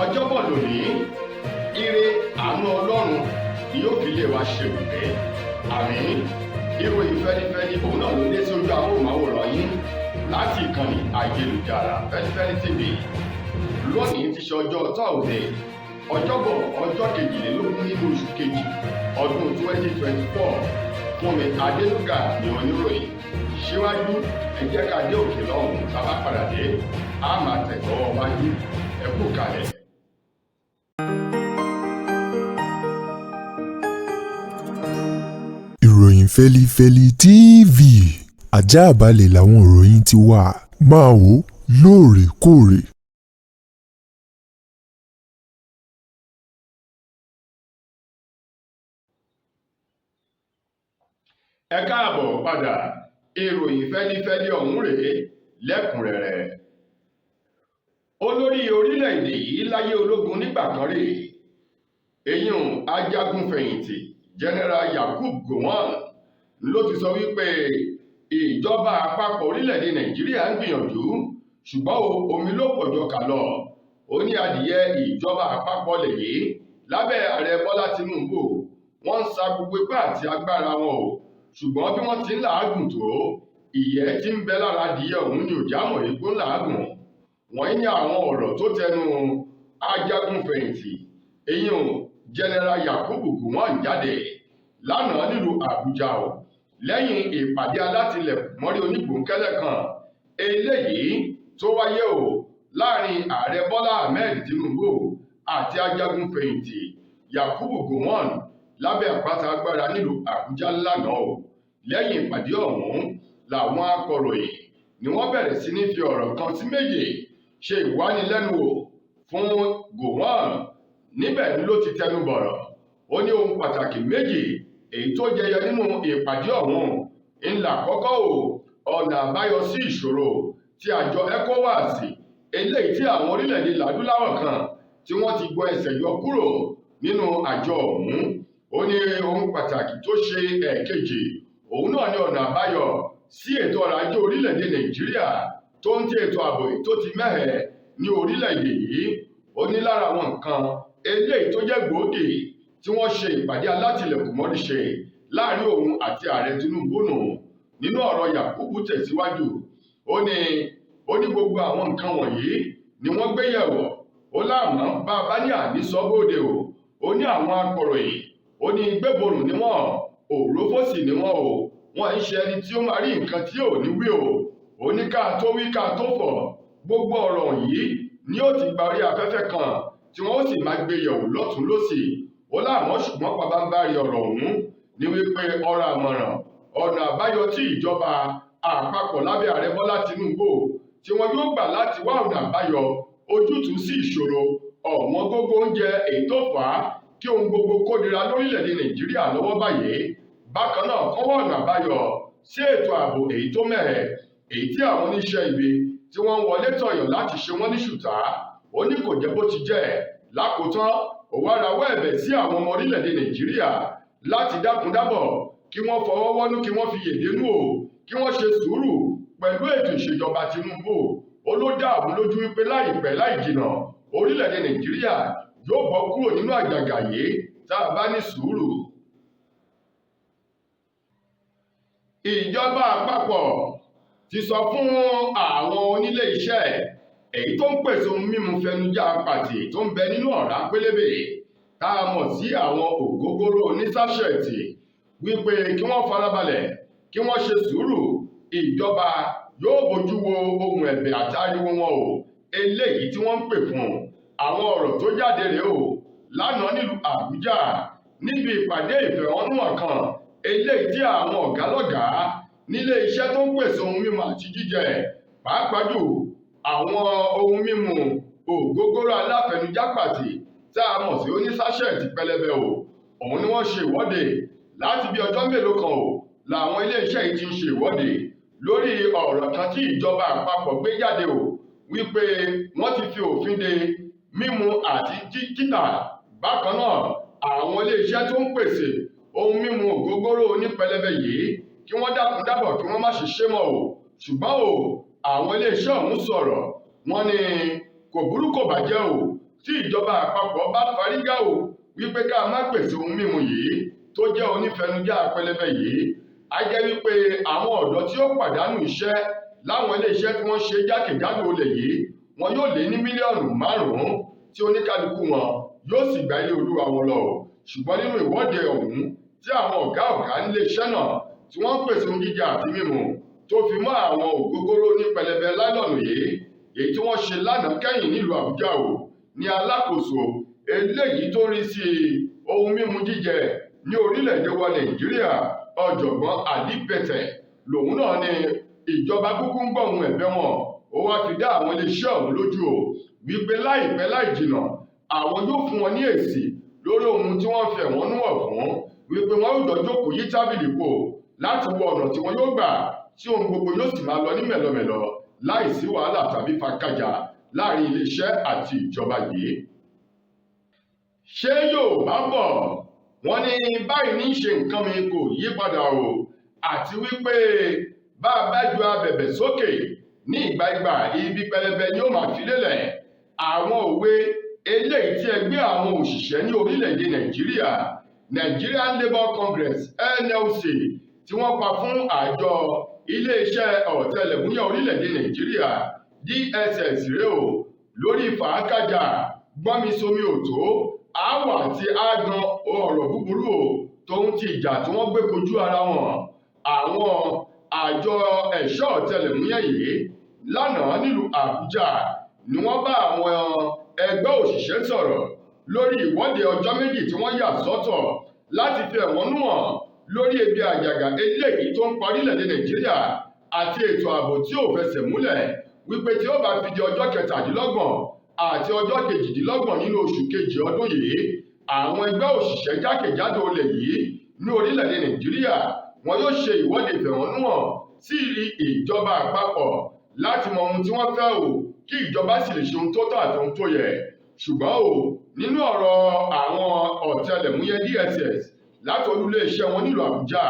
Ọjọ́bọ̀ lónìí, ire àánú Ọlọ́run ni yóò fi lé wa ṣe ibùgbé. Àmín. Ìròyìn fẹ́lifẹ́li òun náà ló dé sí ojú amóhùnmáwòrán yín láti ìkànnì ayélujára Fẹ́lifẹ́li TV. Lónìí ti ṣe ọjọ́ Thursday, Ọjọ́bọ̀, ọjọ́ 22 nínú oṣù kejì ọdún 2024. Fúnmi Adénúgà ní oníròyìn. Síwájú, ẹ jẹ́ ká dé òkè lọ́hùn-ún. Tá a bá padà dé, a máa tẹ̀sọ́wọ́ wájú. Ẹ kú kalẹ̀. Ìròyìn Fẹ́lifẹ́li TV, àjààbálẹ̀ làwọn ìròyìn ti wà. Máa wò ó lóòrèkóòrè. Ẹ káàbọ̀ padà. Ìròyìn fẹ́lifẹ́li ọ̀hún rèé lẹ́kùnrẹ́rẹ́. Olórí orílẹ̀-èdè yìí láyé ológun nígbà kan rèé, eyín ajagun-fẹ̀yìntì General Yakub Gowon, ló ti sọ wípé ìjọba àpapọ̀ orílẹ̀-èdè Nàìjíríà ń gbìyànjú, ṣùgbọ́n omi ló pọ̀jọ kà lọ. Ó ní adìyẹ ìjọba àpapọ̀ lè yìí lábẹ́ ààrẹ Bọ́lá Tinubu, wọ́n ń sa gbogbo ipá àti agbára wọn o, ṣùgbọ́n bí wọ́n ti ń làágùn tó, ìyẹ́ tí ń bẹ lára adìyẹ òun ni ò jámọ̀ egbò ń làágùn. Wọ̀nyí ni àwọn ọ̀rọ̀ tó tẹnu ajagun-fẹ̀yìntì eyín General Yakubu Gowon jáde lánàá nílùú Àbújá o, lẹ́yìn ìpàdé alátìlẹ̀kùn mọ́rí onígbòǹkẹ́lẹ́ kan eléyìí tó wáyé o láàrin ààrẹ Bọ́lá Ahmed Tinubu àti ajagun-fẹ̀yìntì Yakubu Gowon lábẹ́ àpáta agbára nílùú Àbújá lánàá o. Lẹ́yìn ìpàdé ọ̀hún làwọn akọ̀ròyìn ni wọ́n bẹ̀rẹ̀ sí ní fi ọ̀rọ̀ kan sí méjì ṣe ìwánilẹ́nuwò fún Gowon. Níbẹ̀ ló ti tẹnu bọ̀rọ̀. Ó ní ohun pàtàkì méjì èyí tó jẹyọ nínú ìpàdé ọ̀hún ńlá. Kọ́kọ́ o, ọ̀nà àbáyọ sí ìṣòro tí àjọ ECOWAS, eléyìí tí àwọn orílẹ̀-èdè làdúláwọ̀ kan tí wọ́n ti gbọ́ ẹsẹ̀ yọ kúrò nínú àjọ ọ̀hún. Ó ní ohun pàtàkì tó ṣe ẹ̀ẹ̀kejì òun náà ní ọ̀nà àbáyọ sí ètò ọrọ̀ ajé orílẹ̀-èdè Nàìjíríà tó ń tí ètò ààbò tó ti mẹ́hẹ̀ ní orílẹ̀-èdè yìí. Ó ní lára àwọn nǹkan eléyìí tó jẹ́ gbòógì tí wọ́n ṣe ìpàdé alátìlẹ̀kùnmọ́rí ṣe láàrin òun àti ààrẹ Tinubu nù. Nínú ọ̀rọ̀ Yakubu tẹ̀síwájú, ó ní gbogbo àwọn nǹkan wọ̀nyí ni wọ́n gbé yẹ̀wò. Ó láàmú bá a bá ní ànísọ bóde o. Ó ní àwọn akọ̀ròyìn, ó ní gbéborùn ni wọ́n, òrófó sì ni wọ́n o, wọ́n ń ṣe ẹni tí ó máa rí nǹkan tí ò ní wí o. Ó ní ká tó wí ká tó fọ̀, gbogbo ọ̀rọ̀ yìí ni ó ti gba orí afẹ́fẹ́ kan tí wọ́n ó sì máa gbé yẹ̀wò lọ́tùn lósì. Ó láwọn ṣùgbọ́n pabambarì ọ̀rọ̀ ọ̀hún ni wípé ọ̀rọ̀ àmọ̀ràn ọ̀nà àbáyọ tí ìjọba àpapọ̀ lábẹ́ ààrẹ Bọ́lá Tinubu tí wọ́n yóò gbà láti wá ọ̀nà àbáyọ ojútùú sí ìṣòro ọ̀wọ́n gógó oúnjẹ èyí tó fà á kí ohun gbogbo kó nira lórílẹ̀‐èdè Nàìjíríà lọ́wọ́ báyìí. Bákan náà, kán wá ọ̀nà àbáyọ sí ètò ààbò èyí tó mẹ́hẹ̀, èyí tí àwọn oníṣẹ́ ibi tí wọ́n ń wọlé tọ̀yàn láti ṣe wọ́n ní ṣùtá. Ó ní kò jẹ́ bó ti jẹ́. Lákòótán, òun á rawọ́ ẹ̀bẹ̀ sí àwọn ọmọ orílẹ̀-èdè Nàìjíríà láti dákun dábọ̀ kí wọ́n fọwọ́ wọ́nú, kí wọ́n fi yèdénú o, kí wọ́n ṣe sùúrù pẹ̀lú ètò ìṣèjọba Tinubu. Ó ló dá òun lójú wípé láìpẹ́ láì jìnà, orílẹ̀-èdè Nàìjíríà yóò bọ́ kúrò nínú àjàgà yìí tá a bá ní sùúrù. Ìjọba àpapọ̀ ti sọ fún àwọn onílé iṣẹ́ èyí tó ń pèsè ohun mímu fẹnujá pàtì tó ń bẹ nínú ọ̀rá pélébé tá a mọ̀ sí àwọn ògógóró onísáṣẹ̀tì wípé kí wọ́n farabalẹ̀, kí wọ́n ṣe sùúrù. Ìjọba yóò bójú wo ohun ẹ̀bẹ̀ àti ariwo wọn o eléyìí tí wọ́n ń pè fún. Àwọn ọ̀rọ̀ tó jáde rèé o lánàá nílùú Àbújá níbi ìpàdé ìfẹ̀hónúhàn kan eléyìí tí àwọn ọ̀gá lọ́gàá nílé iṣẹ́ tó ń pèsè ohun mímu àti jíjẹ, pàápàá jù àwọn ohun mímu ògógóró aláfẹnujápàtì tá a mọ̀ sí onísáṣẹ̀tì pẹlẹbẹ o. Òun ni wọ́n ṣe ìwọ́de láti bí ọjọ́ mélòó kan o làwọn iléeṣẹ́ yìí ti ń ṣe ìwọ́de lórí ọ̀rọ̀ kan tí ìjọba àpapọ̀ gbé jáde o, wípé wọ́n ti fi òfin de mímu àti títà. Bákan náà, àwọn iléeṣẹ́ tó ń pèsè ohun mímu ògógóró onípẹlẹbẹ yìí kí wọ́n dákun dábọ̀ kí wọ́n má ṣe ṣe mọ́ o. Ṣùgbọ́n o, àwọn iléeṣẹ́ ọ̀hún sọ̀rọ̀, wọ́n ní kò burú kò bàjẹ́ o. Tí ìjọba àpapọ̀ bá fárígá o wípé ká má pèsè ohun mímu yìí tó jẹ́ onífẹnujá pẹlẹbẹ yìí, á jẹ́ wípé àwọn ọ̀dọ́ tí ó pàdánù iṣẹ́ láwọn iléeṣẹ́ tí wọ́n ṣe jákèjádò olè yìí, wọn yóò lé ní 5 mílíọ̀nù, tí oníkálukú wọn yóò sì gba ilé olúwa wọn lọ. Ṣùgbọ́n nínú ìwọ́de ọ̀hún tí àwọn ọ̀gá ọ̀gá níléeṣẹ́ náà tí wọ́n ń pèsè ohun jíjẹ àti mímu tó fi mọ́ àwọn ògógóró ní pẹlẹbẹ láìlọ́ọ̀nù yìí, èyí tí wọ́n ṣe lánàá kẹ́yìn nílùú Àbújá o, ní alákòóso eléyìí tó rí sí ohun mímu jíjẹ ní orílẹ̀-èdè wa Nàìjíríà, ọ̀jọ̀gbọ́n Ali Pẹ̀tẹ̀, lòun náà ní ìjọba kúkú ń gbọ̀hún ẹ̀bẹ̀ wọn. Ó wá fi dá àwọn iléeṣẹ́ ọ̀hún lójú o wípé láìpẹ́ láì jìnà, àwọn yóò fún wọn ní èsì lórí ohun tí wọ́n fi ẹ̀wọ̀n níwọ̀n fún, wípé wọ́n yóò jọ jókòó yí tábìlì pò láti wo ọ̀nà tí wọ́n yóò gbà tí ohun gbogbo yóò sì máa lọ ní mẹ̀lọmẹ̀lọ láìsí wàhálà tàbí fàkàjà láàrin iléeṣẹ́ àti ìjọba yìí. Ṣé Yorùbá bọ̀ wọ́n ní báyìí ní í ṣe nǹkan mi kò yí padà o, àti wípé bá a bá ju abẹ̀bẹ̀ sókè ní ìgbà ìgbà, ibi pẹlẹbẹ ni ó máa fi lélẹ̀. Àwọn òwe eléyìí tí ẹgbẹ́ àwọn òṣìṣẹ́ ní orílẹ̀-èdè Nàìjíríà, Nigerian Labour Congress, NLC, tí wọ́n pa fún àjọ iléeṣẹ́ ọ̀tẹlẹ̀múyẹ́ orílẹ̀-èdè Nàìjíríà, DSS, rèé o lórí fàákàjà gbọ́nmisomi òtó, aáwọ̀ àti áágan ọ̀rọ̀ búburú o tóun ti ìjà tí wọ́n gbé kojú ara wọn. Àwọn àjọ ẹ̀ṣọ́ ọ̀tẹlẹ̀múyẹ́ yìí lánàá nílùú Àbújá ni wọ́n bá àwọn ẹgbẹ́ òṣìṣẹ́ sọ̀rọ̀ lórí ìwọ́de ọjọ́ 2 tí wọ́n yà sọ́tọ̀ láti fi ẹ̀hónú hàn lórí ebi àjàgà eléyìí tó ń pa orílẹ̀-èdè Nàìjíríà àti ètò ààbò tí ò fẹsẹ̀ múlẹ̀, wípé tí ó bá fi di ọjọ́ 27 àti ọjọ́ 28 nínú oṣù kejì ọdún yìí, àwọn ẹgbẹ́ òṣìṣẹ́ jákèjádò olè yìí ní orílẹ̀-èdè Nàìjíríà, wọn yóò ṣe ìwọ́de ìfẹ̀hónúhàn sí ìjọba àpapọ̀ láti mọ ohun tí wọ́n fẹ́ o, kí ìjọba sì lè ṣe ohun tó tọ́ àti ohun tó yẹ. Ṣùgbọ́n o, nínú ọ̀rọ̀ àwọn ọ̀tẹlẹ̀múyẹ́ DSS láti olú-iléeṣẹ́ wọn nílùú Àbújá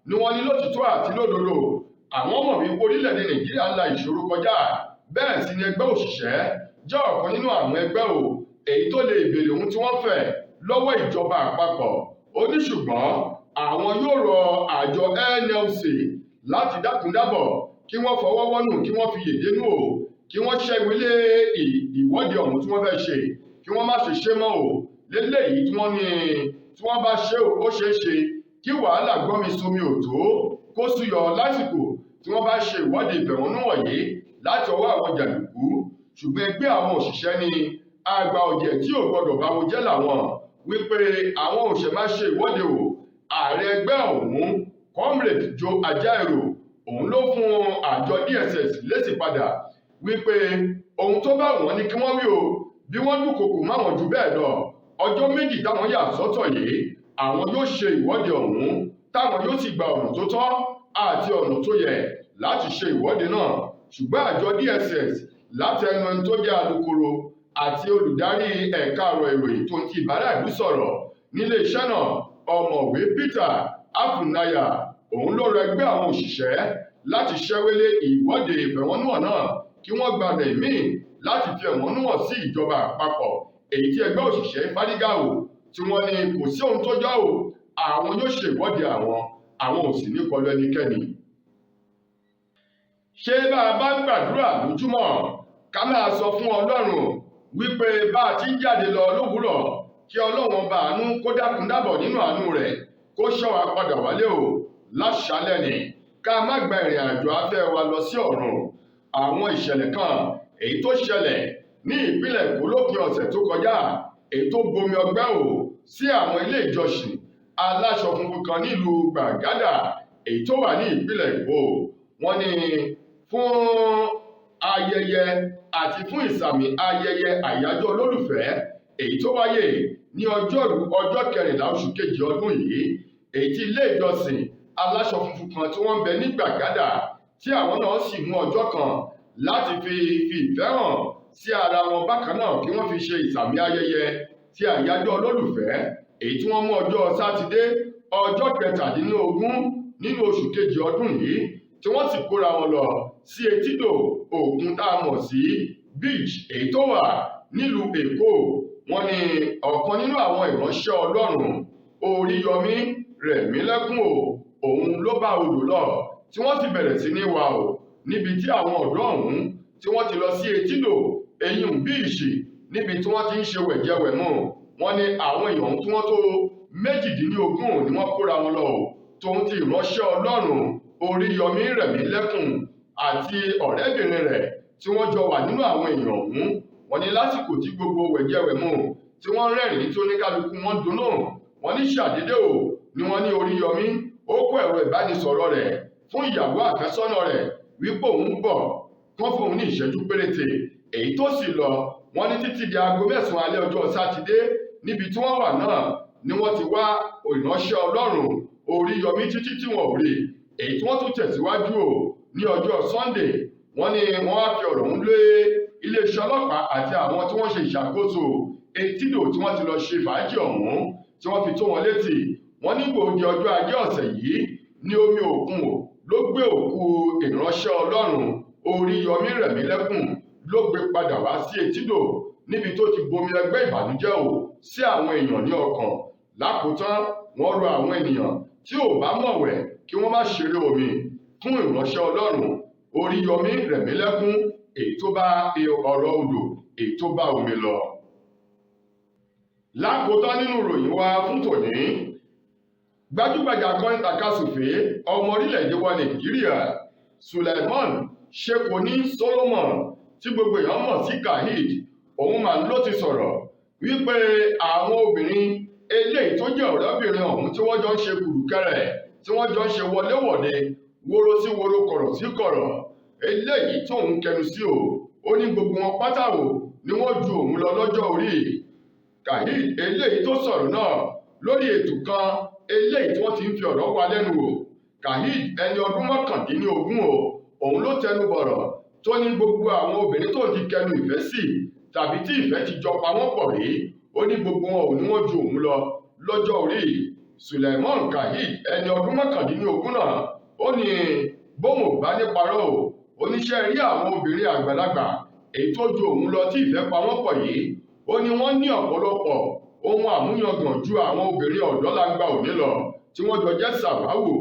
ni wọ́n ní lótìtọ́ àti lódodo, àwọn mọ̀ wípé orílẹ̀-èdè Nàìjíríà ń la ìṣòro kọjá, bẹ́ẹ̀ sì ni ẹgbẹ́ òṣìṣẹ́ jẹ́ ọ̀kan nínú àwọn ẹgbẹ́ o èyí tó lè béèrè ohun tí wọ́n fẹ́ lọ́wọ́ ìjọba àpapọ̀. Ó ní ṣùgbọ́n àwọn yóò rọ àjọ NLC láti dákúndábọ̀ kí wọ́n fọwọ́ wọ́nù, kí wọ́n fi yèdénú o, kí wọ́n ṣẹ́gun lé ìwọ́de ọ̀hún tí wọ́n fẹ́ ṣe, kí wọ́n má ṣe ṣe mọ́ o. Léléyìí tí wọ́n ní tí wọ́n bá ṣe o, ó ṣeé ṣe kí wàhálà gbọ́nmi somi òtó kó súyọ lásìkò tí wọ́n bá ṣe ìwọ́de ìfẹ̀hónúhàn yìí láti ọwọ́ àwọn jàǹdùkú. Ṣùgbọ́n ẹgbẹ́ àwọn òṣìṣẹ́ ní àgbà ọ̀jẹ̀ tí ò gbọdọ̀ báwo jẹ́ làwọn, wípé àwọn òṣè máa ṣe ìwọ́de o. Ààrẹ ẹgbẹ́ ọ̀hún, Comrade Joe Ajaero, òun ló fún àjọ DSS lésì padà wípé ohun tó bá wọ́n ní kí wọ́n wí o, bí wọ́n dúnkokò máwọn jù bẹ́ẹ̀ lọ, ọjọ́ 2 táwọn yà sọ́tọ̀ yìí, àwọn yóò ṣe ìwọ́de ọ̀hún, táwọn yóò sì gba ọ̀nà tó tọ́ àti ọ̀nà tó yẹ láti ṣe ìwọ́de náà. Ṣùgbọ́n àjọ DSS láti ẹnu ẹni tó jẹ́ alukoro àti olùdarí ẹ̀ka ọ̀rọ̀ ìròyìn tó ń ti ìbára ìlú sọ̀rọ̀ nílé iṣẹ́ náà, ọ̀mọ̀wé Peter Afunaya, òun ló rọ ẹgbẹ́ àwọn òṣìṣẹ́ láti ṣẹ́wélé ìwọ́de ìfẹ̀hónúhàn náà, kí wọ́n gba ọ̀nà ìmíì láti fi ẹ̀hónú hàn sí ìjọba àpapọ̀, èyí tí ẹgbẹ́ òṣìṣẹ́ fárígá o, tí wọ́n ní kò sí ohun tó jọ o, àwọn yóò ṣe ìwọ́de àwọn, àwọn ò sì ní kọlu ẹnikẹ́ni. Ṣé bá a bá ń gbàdúrà lójúmọ́, ká máa sọ fún Ọlọ́run wípé bá a ti ń jáde lọ lówùúrọ̀, kí Ọlọ́run ọba àánú kó dákun dábọ̀ nínú àánú rẹ̀ kó ṣọ́ wa padà wálé o láṣálẹ́ ni, ká má gba ìrìn àjò afẹ́ wa lọ sí ọ̀run. Àwọn ìṣẹ̀lẹ̀ kan èyí tó ṣẹlẹ̀ ní ìpínlẹ̀ Èkó lópin ọ̀sẹ̀ tó kọjá, èyí tó bomi ọgbẹ́ o sí àwọn ilé ìjọsìn aláṣọ funfun kan nílùú Gbàgádà èyí tó wà ní ìpínlẹ̀ Èkó. Wọ́n ní fún ayẹyẹ àti fún ìsàmì ayẹyẹ àyájọ́ olólùfẹ́ èyí tó wáyé ní ọjọ́rú ọjọ́ 14 oṣù kejì ọdún yìí, èyí tí ilé ìjọsìn aláṣọ funfun kan tí wọ́n ń bẹ ní Gbàgádà, tí àwọn náà sì mú ọjọ́ kan láti fi ìfẹ́ hàn sí ara wọn, bákan náà kí wọ́n fi ṣe ìsàmì ayẹyẹ ti àyájọ́ olólùfẹ́ èyí tí wọ́n mú ọjọ́ sátidé ọjọ́ 17 nínú oṣù kejì ọdún yìí, tí wọ́n sì kóra wọn lọ sí etídò òkun tá a mọ̀ sí beach èyí tó wà Nílùú Èkó, wọ́n ní ọ̀kan nínú àwọn ìránṣẹ́ Ọlọ́run, Oríyọmí Rẹ̀mílẹ́kún o, òun ló bá odò lọ tí wọ́n sì bẹ̀rẹ̀ sí ní wà o, níbi tí àwọn ọ̀dọ́ ọ̀hún tí wọ́n ti lọ sí etídò eyín bíìṣì, níbi tí wọ́n ti ń ṣe wẹ̀jẹwẹ̀mu. Wọ́n ní àwọn èèyàn tí wọ́n tó 18 ni wọ́n kóra wọn lọ o, tòun ti ìránṣẹ́ Ọlọ́run Oríyọmí Rẹ̀mílẹ́kún àti ọ̀rẹ́bìnrin rẹ̀ tí wọ́n jọ wà nínú àwọn èèyàn ọ̀hún. Wọ́n ní lásìkò tí gbogbo wẹ̀jẹwẹ̀mu tí wọ́n rẹ́rìn-ín tó ní kálukú wọn dunnú, wọ́n ní ṣàdédé o ni wọ́n ní Oríyọmí ó kó ẹ̀rọ ìbánisọ̀rọ̀ rẹ̀ fún ìyàwó àfẹ́sọ́nà rẹ̀ wípé òun bọ̀, kán fóun ní ìṣẹ́jú péréte, èyí tó sì lọ. Wọ́n ní títí di aago 9 alẹ́ ọjọ́ Sátidé, níbi tí wọ́n wà náà ni wọ́n ti wá ìránṣẹ́ Ọlọ́run Oríyọmí títí tí wọ́n ò rí, èyí tí wọ́n tún tẹ̀síwájú o ní ọjọ́ Sunday. Wọ́n ní wọ́n á fi ọ̀rọ̀ ọ̀hún lé iléeṣẹ́ ọlọ́pàá àti àwọn tí wọ́n ṣe ìṣàkóso etídò tí wọ́n ti lọ ṣe fàájì ọ̀hún tí wọ́n fi tó wọn létí. Wọ́n ní gbòógì ọjọ́ Ajé ọ̀sẹ̀ yìí ní omi òkun ló gbé òkú ìránṣẹ́ Ọlọ́run Oríyọmí Rẹ̀mílẹ́kún ló gbé padà wá sí etídò, níbi tó ti bomi ẹgbẹ́ ìbànújẹ́ o sí àwọn èèyàn ní ọkàn. Lákòótán, wọ́n rọ àwọn ènìyàn tí ò bá mọ̀wẹ̀ kí wọ́n má ṣeré omi fún ìránṣẹ́ Ọlọ́run Oríyọmí Rẹ̀mílẹ́kún, èyí tó bá ọ̀rọ̀ odò, èyí tó bá omi lọ. Lákòótán nínú ìròyìn wa fún tòní, gbajúgbajà akọrin tàkasùfé ọmọ orílẹ̀-èdè wa Nàìjíríà, Suleiman Shekoni Solomon, tí gbogbo èèyàn mọ̀ sí Kaid, òun mà ló ti sọ̀rọ̀ wípé àwọn obìnrin eléyìí tó jẹ́ ọ̀rẹ́bìnrin ọ̀hún tí wọ́n jọ ń ṣe kùrùkẹrẹ̀, tí wọ́n jọ ń ṣe wọléwọ̀de, woro sí woro, kọ̀rọ̀ sí kọ̀rọ̀, eléyìí tóun kẹnu sí o, ó ní gbogbo wọn pátá o ni wọ́n ju òun lọ lọ́jọ́ orí. Kaid eléyìí tó sọ̀rọ̀ náà lórí ètò kan eléyìí tí wọ́n ti ń fi ọ̀rọ̀ wa lẹ́nu wò. Kaid ẹni ọdún 19 o, òun ló tẹnu bọ̀rọ̀ tó ní gbogbo àwọn obìnrin tó ti kẹnu ìfẹ́ sí tàbí tí ìfẹ́ ti jọ pa wọ́n pọ̀ rí, ó ní gbogbo wọn ò ní wọ́n ju òun lọ lọ́jọ́ orí. Suleiman Kaid ẹni ọdún 19 náà, ó ní bóun ò bá ní parọ́ o, oníṣẹ́ rí àwọn obìnrin àgbàlagbà èyí tó ju òun lọ tí ìfẹ́ pa wọ́n pọ̀ yìí, ó ní wọ́n ní ọ̀pọ̀lọpọ̀ ohun àmúyangàn ju àwọn obìnrin ọ̀dọ́ langba òní lọ tí wọ́n jọ jẹ́ sàwáwò.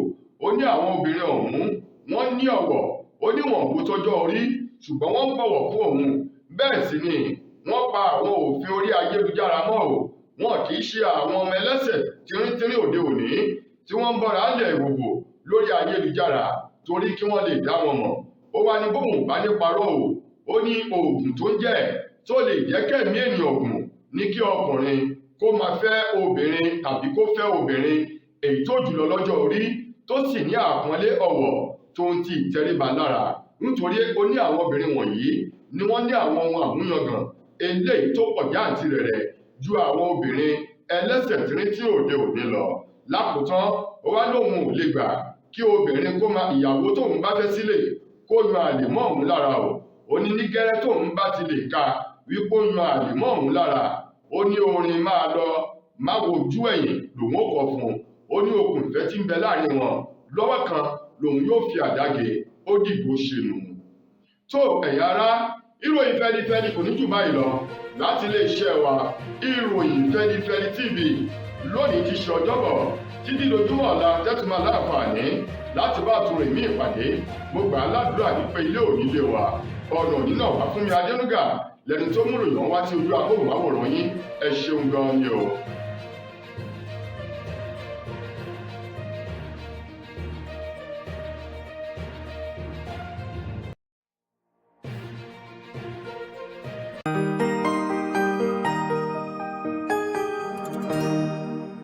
Ó ní àwọn obìnrin ọ̀hún wọ́n ní ọ̀wọ̀, ó ní wọ́n kò tọ́jọ́ orí, ṣùgbọ́n wọ́n ń bọ̀wọ̀ fún òun. Bẹ́ẹ̀ sì ni wọ́n pa àwọn òfin orí ayélujára mọ́ o, wọn kì í ṣe àwọn ọmọ ẹlẹ́sẹ̀ tínríntírín òde òní tí wọ́n ń bọ́ra lẹ̀ ìhòhò lórí ayélujára torí kí wọ́n lè dá wọn mọ̀. Ó wá ní bóun bá ní parọ́ o, ó ní oògùn tó ń jẹ́ tó lè jẹ́ kẹ́mí ènìyàn gùn ní kí ọkùnrin kó máa fẹ́ obìnrin tàbí kó fẹ́ obìnrin èyí tó jùlọ lọ́jọ́ orí tó sì ní àpọ́nlé ọ̀wọ̀ tó ń ti ìtẹríba lára, nítorí ó ní àwọn obìnrin wọ̀nyí ni wọ́n ní àwọn ohun àmúyangàn eléyìí tó pọ̀ jáǹtirẹ̀rẹ̀ ju àwọn obìnrin ẹlẹ́sẹ̀ tínrín òde òní lọ. Lákòótán, ó wá lóun ò lè gbà kí obìnrin kó máa ìyàwó tóun bá fẹ́ sílẹ̀ kó yan àlè mọ́ òun lára o. Ó ní ní gẹ́rẹ́ tóun bá ti lè ka wípé ó yan àlè mọ́ òun lára, ó ní orin máa lọ máa wojú ẹ̀yìn lòun ó kọ fún un. Ó ní okùn ìfẹ́ tí ń bẹ láàrin wọn lọ́wọ́ kan lòun yóò fi àdágé, ó dìbò ṣe nù. Tó ẹ̀yin ará, ìròyìn Fẹ́lifẹ́li kò ní jù báyìí lọ láti iléeṣẹ́ wa Ìròyìn Fẹ́lifẹ́li TV lónìí ti ṣe Ọjọ́bọ̀. Títí dojúmọ́ ọ̀la tẹ́tùmọ̀ láǹfààní láti bá àtúnrò ìmí ìpàdé, mo gbà á ládùúrà wípé ilé òní lé wa, ọ̀nà òní náà wá. Fún mi Adénúgà lẹni tó múròyìn wá sí ojú agbóhùnmáwòrán yín. Ẹ ṣeun gan ni o.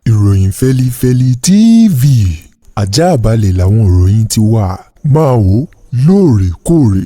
Ìròyìn Fẹ́lifẹ́li TV, ajáàbalẹ̀ làwọn ìròyìn ti wà. Máa wò lóòrèkóòrè.